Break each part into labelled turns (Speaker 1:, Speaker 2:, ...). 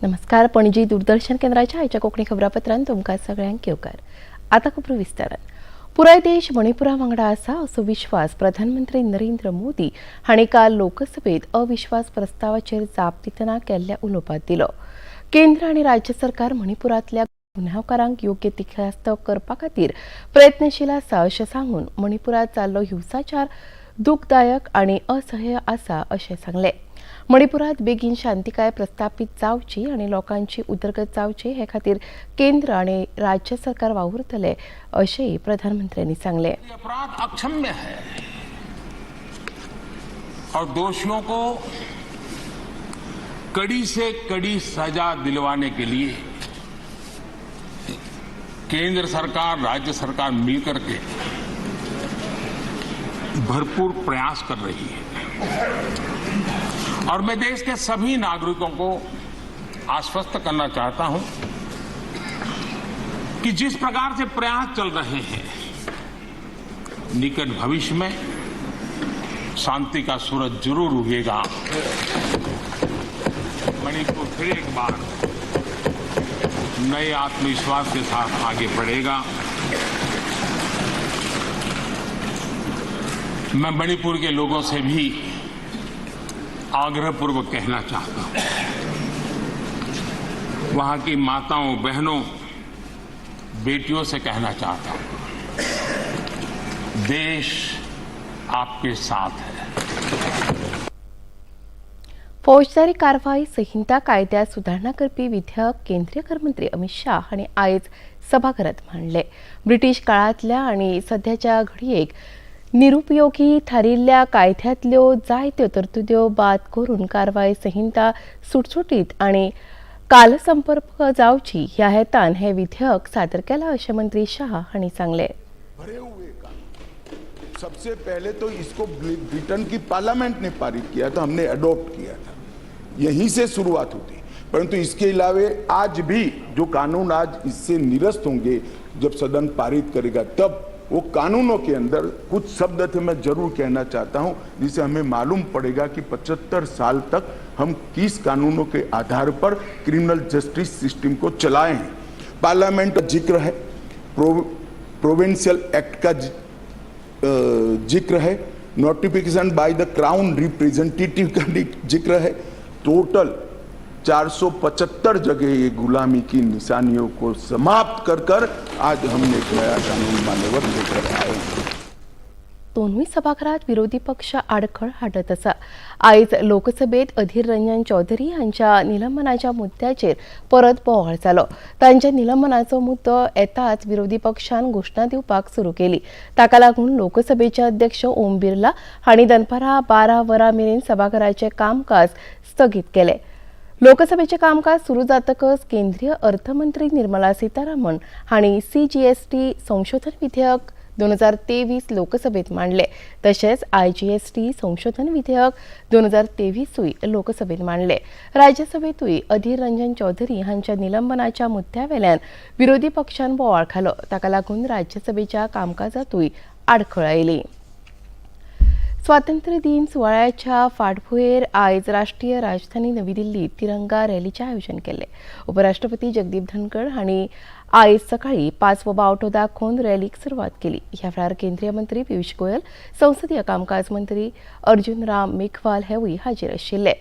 Speaker 1: नमस्कार, पणजी दूरदर्शन केंद्राच्या आयच्या कोंकणी खबरापत्रांत तुमकां सगळ्यांक येवकार. आतां खबरो विस्तारान. पुराय देश मणिपुरा वांगडा आसा असो विश्वास प्रधानमंत्री नरेंद्र मोदी हांणी काल लोकसभेत अविश्वास प्रस्तावाचेर जाप दितना केल्ल्या उलोवपांत दिलो. केंद्र आनी राज्य सरकार मणिपुरांतल्या गुन्यांवकारांक योग्य ती ख्यास्त करपा खातीर प्रयत्नशील आसा अशें सांगून मणिपुरांत जाल्लो हिंसाचार दुखदायक आनी असह्य आसा अशें सांगलें. मणिपुरात बेगीन शांतिकाय प्रस्थापीत जावची आनी लोकांची उदरगत जावची हे खातीर केंद्र आनी राज्य सरकार वावुरतले अशेंय प्रधानमंत्र्यांनी सांगलें.
Speaker 2: ये अपराध अक्षम्य है और दोषियों को कड़ी से कड़ी सजा दिलवाने के लिए केंद्र सरकार, राज्य सरकार मिलकर के भरपूर प्रयास कर रही है और मैं देश के सभी नागरिकों को आश्वस्त करना चाहता हूं कि जिस प्रकार से प्रयास चल रहे हैं, निकट भविष्य में शांति का सूरज जरूर उगेगा। मणिपुर फिर एक बार नए आत्मविश्वास के साथ आगे बढ़ेगा। मैं मणिपुर के लोगों से भी आग्रहपूर्वक कहना चाहता हूं, वहां की माताओं, बहनों, बेटियों से कहना चाहता हूं, देश आपके साथ है।
Speaker 1: फौजदारी कारवाय संहिता कायद्यात सुदारणा करपी विधेयक केंद्रीय गृहमंत्री अमित शाह हांणी आयज सभाघरात मांडले. ब्रिटीश काळांतल्या आनी सध्याच्या घडयेक निरुपयोगी थारिल्ल्या कायद्यांतल्यो जायत्यो तरतुद्यो बाद करून कारवाय संहिता सुटसुटीत आनी कालसंपर्क जावची ह्या हेतान हे विधेयक सादर केलां अशें मंत्री शाह हांणी सांगलें.
Speaker 3: भरे हुए कानून। सबसे पहले तो इसको ब्रिटेन की पार्लियामेंट ने पारित किया था, हमने अडॉप्ट किया था, यहीं से शुरुआत होती। परंतु इसके अलावे आज भी जो कानून आज इससे निरस्त होंगे, जब सदन पारित करेगा, तब वो कानूनों के अंदर कुछ शब्द थे, मैं जरूर कहना चाहता हूं, जिसे हमें मालूम पड़ेगा कि 75 साल तक हम किस कानूनों के आधार पर क्रिमिनल जस्टिस सिस्टम को चलाए हैं। पार्लियामेंट का जिक्र है, प्रोविंशियल एक्ट का जिक्र है, notification by the crown representative का जिक्र है। टोटल 475 जगह ये गुलामी की निशानियों को समाप्त कर कर आज हमने एक नया कानून मान्यवर लेकर आए हैं।
Speaker 1: दोनूय सभाघरात विरोधी पक्ष आडखळ हाडत आसा. आयज लोकसभेत अधीर रंजन चौधरी हांच्या निलंबनाच्या मुद्द्याचेर परत बोवाळ जालो. तांच्या निलंबनाचो मुद्दो येताच विरोधी पक्षान घोशणा दिवपाक सुरू केली. ताका लागून लोकसभेचे अध्यक्ष ओम बिर्ला हांणी दनपारां 12 वरां मेरेन सभाघराचें कामकाज स्थगीत केलें. लोकसभेचें कामकाज सुरू जातकच केंद्रीय अर्थमंत्री निर्मला सीतारामन हांणी सीजीएसटी संशोधन विधेयक 2023 लोकसभेत मांडले. तशेंच आयजीएसटी संशोधन विधेयक 2023ूय लोकसभेत मांडले. राज्यसभेतूय अधीर रंजन चौधरी हांच्या निलंबनाच्या मुद्द्यावेल्यान विरोधी पक्षान बोवाळ घालो. ताका लागून राज्यसभेच्या कामकाजातूय आडखळ आयली. स्वातंत्र्य दिन सुवाळ्याच्या फाटभुंयेर आयज राष्ट्रीय राजधानी नवी दिल्लीत तिरंगा रॅलीचें आयोजन केल्लें. उपराष्ट्रपती जगदीप धनखड हांणी आयज सकाळीं पाचवो बावटो दाखोवन रॅलीक सुरवात केली. ह्या वेळार केंद्रीय मंत्री पियुष गोयल, संसदीय कामकाज मंत्री अर्जुन राम मेघवाल हेवूय हाजीर आशिल्ले.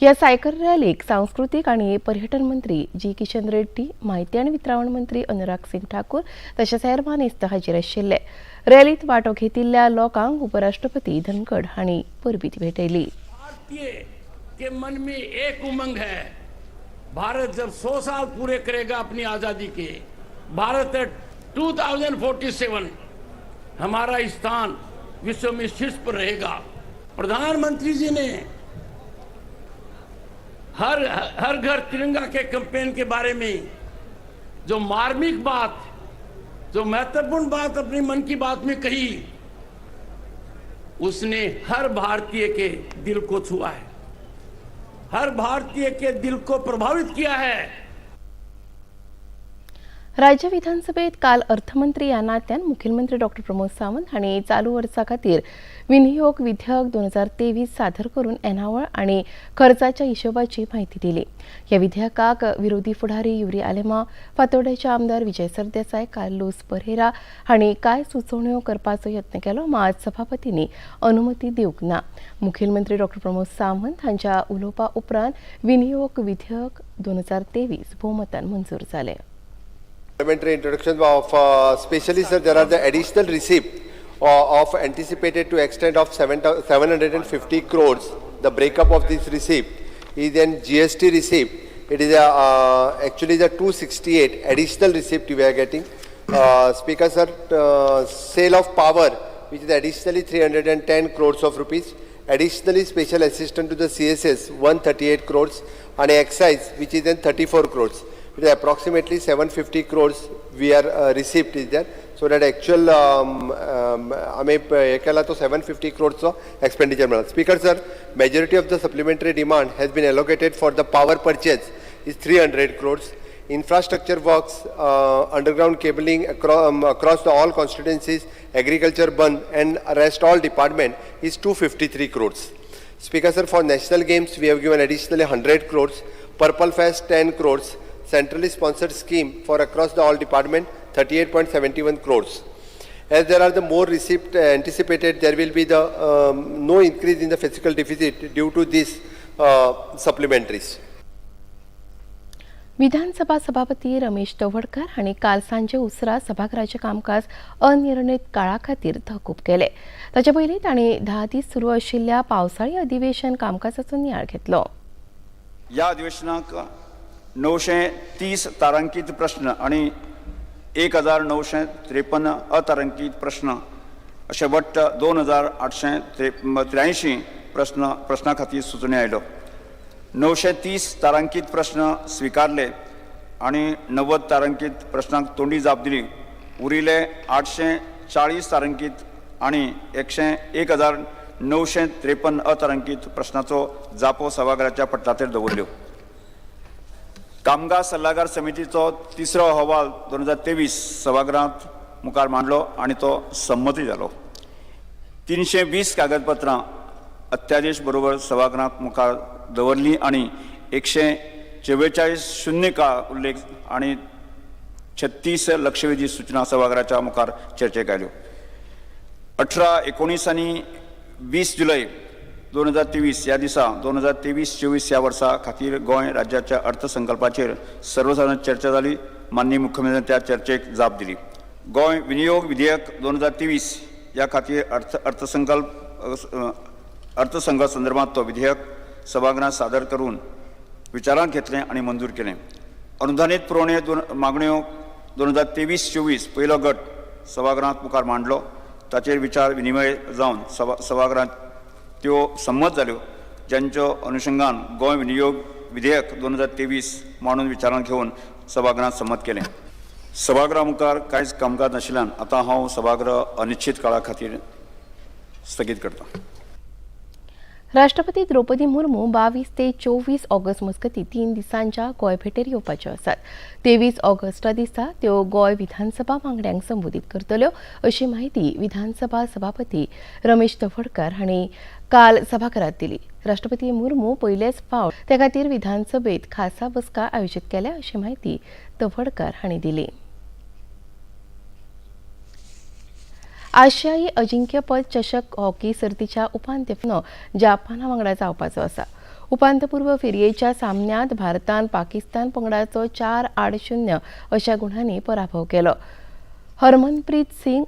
Speaker 1: ह्या सायकल रॅलीक सांस्कृतीक आनी पर्यटन मंत्री जी किशन रेड्डी, म्हायती आनी वितरावण मंत्री अनुराग सिंग ठाकूर तशेंच हेर मानेस्त हाजीर आशिल्ले. रॅलीत वांटो घेतिल्ल्या लोकांक उपराष्ट्रपती धनखड हांणी परबी भेटयली.
Speaker 4: भारतीय के मन में एक उमंग है, भारत जब 100 साल पूरे करेगा अपनी आजादी के, भारत 2047, हमारा स्थान विश्व में शीर्ष पर रहेगा। प्रधानमंत्री जी ने हर हर घर तिरंगा के कैंपेन के बारे में जो मार्मिक बात, जो महत्वपूर्ण बात अपनी मन की बात में कही, उसने हर भारतीय के दिल को छुआ है, हर भारतीय के दिल को प्रभावित किया है।
Speaker 1: राज्य विधानसभेत काल अर्थमंत्री ह्या नात्यान मुखेलमंत्री डॉ प्रमोद सावंत हांणी चालू वर्सा खातीर विनियोग विधेयक 2023 सादर करून येणावळ आनी खर्चाच्या हिशोबाची म्हायती दिली. ह्या विधेयकाक विरोधी फुडारी युरी आलेमांव, फातोर्डेचे आमदार विजय सरदेसाय, कार्लूस परेरा हांणी कांय सुचोवण्यो करपाचो यत्न केलो, मात सभापतींनी अनुमती दिवंक ना. मुखेलमंत्री डॉ प्रमोद सावंत हांच्या उलोवपा उपरांत विनियोग विधेयक 2023 भोवमतान मंजूर जालें.
Speaker 5: Parliamentary introduction of specially, sir, there are the additional receipt of anticipated to extent of 750 crores. The breakup of this receipt is an GST receipt. It is a, actually the 268 additional receipt we are getting. Speaker sir, sale of power, which is additionally 310 crores of rupees. Additionally, special assistant to the CSS 138 crores and excise, which is then 34 crores. It is approximately 750 crores we are received is there. So that actual आमी हे केला तो 750 crores expenditure मेळा. Speaker sir, majority of the supplementary demand has been allocated for the power purchase is 300 crores. Infrastructure works, underground cabling across the all constituencies, agriculture bund and rest all department is 253 crores. Speaker sir, for national games we have given additionally 100 crores, Purple Fest 10 crores, centrally sponsored scheme for across the all department 38.71 crores. As there are the more receipt anticipated, there will be the no increase in the fiscal deficit due to these supplementaries.
Speaker 1: विधानसभा सभापती रमेश तवडकर हांणी काल सांजे उसरां सभाघराचें कामकाज अनिर्णीत काळा खातीर तहकूब केलें. ताचे पयलीं तांणी 10 दीस सुरू आशिल्ल्या पावसाळी अधिवेशन कामकाजाचो नियाळ घेतलो.
Speaker 6: ह्या अधिवेशनाक 930 तारांकीत प्रश्न आनी 1953 अतारांकीत प्रश्न अशे वट्ट 2883 प्रश्न प्रश्ना खातीर सुचोवणी आयल्यो. 930 तारांकीत प्रश्न स्विकारले आनी 90 तारांकीत प्रश्नांक तोंडी जाप दिली. उरिल्ले 840 तारांकीत आनी 1953 अतारांकीत प्रश्नाचो जापो सभाघराच्या पटलाचेर दवरल्यो. कामगार सल्लागार समितीचो तिसरो अहवाल 2023 सभागृहांत मुखार मांडलो आनी तो संमती जालो. 320 कागदपत्रां अत्यादेश बरोबर सभागृहांत मुखार दवरलीं आनी 144 शून्य काळ उल्लेख आनी 36 लक्षवेधी सूचना सभागृहाच्या मुखार चर्चेक आयल्यो. 18, 19 आनी 20 जुलय 2023 ह्या दिसा 2023-24 ह्या वर्सा खातीर गोंय राज्याच्या अर्थसंकल्पाचेर सर्वसाधारण चर्चा जाली. माननीय मुख्यमंत्र्यान त्या चर्चेक जाप दिली. गोंय विनियोग विधेयक 2023 ह्या खातीर अर्थसंकल्प संदर्भात तो विधेयक सभागृहात सादर करून विचारांत घेतलें आनी मंजूर केलें. अनुदानीत पुरवणे दोन मागण्यो 2023-24 पयलो गट सभागृहांत मुखार मांडलो. ताचेर विचार विनिमय जावन सभागृहांत त्यो संमत जाल्यो, ज्यांच्या अनुशंगान गोंय विनियोग विधेयक 2023 मांडून विचारांत घेवन सभागृहांत संमत केलें. सभागृहा मुखार कांयच कामकाज नाशिल्ल्यान आतां हांव सभागृह अनिश्चित काळा खातीर स्थगीत करतां.
Speaker 1: राष्ट्रपती द्रौपदी मुर्मू 22 ते 24 ऑगस्ट मजगतीं 3 दिसांच्या गोंय भेटेर येवपाच्यो आसात. 23 ऑगस्टा दिसा त्यो गोंय विधानसभा वांगड्यांक संबोधीत करतल्यो, अशी म्हायती विधानसभा सभापती रमेश तवडकर हांणी काल सभाघरात दिली. राष्ट्रपती मुर्मू पयलेच फावट ते खातीर विधानसभेत खासा बसका आयोजीत केल्या, अशी म्हायती तवडकर हांणी दिली. आशियाई अजिंक्यपद चषक हॉकी सर्तीच्या उपांत्य जपाना वांगडा जावपाचो आसा. उपांत्यपूर्व फेरयेच्या सामन्यांत भारतान पाकिस्तान पंगडाचो 4-0 अशा गुणांनी पराभव केलो. हरमनप्रीत सिंग,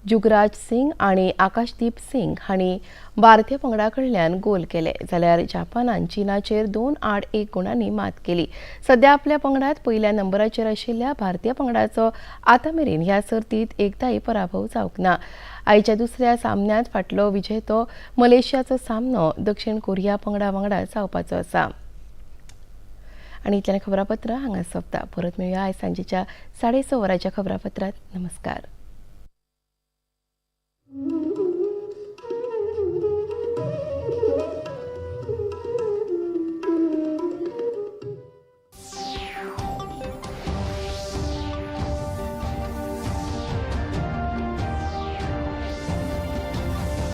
Speaker 1: जुगराज सिंग आनी आकाशदीप सिंग हांणी भारतीय पंगडा कडल्यान गोल केले, जाल्यार जपानान चीनाचेर 2-1 गुणांनी मात केली. सध्या आपल्या पंगडात पयल्या नंबराचेर आशिल्ल्या भारतीय पंगडाचो आतां मेरेन ह्या सर्तीत एकदाय पराभव जावंक ना. आयच्या दुसऱ्या सामन्यांत फाटलो विजेतो मलेशियाचो सामनो दक्षिण कोरिया पंगडा वांगडा जावपाचो आसा. आनी इतल्यान खबरापत्र हांगा सोंपता. परत मेळया आयज सांजेच्या 6:30 वरांच्या खबरापत्रांत. नमस्कार.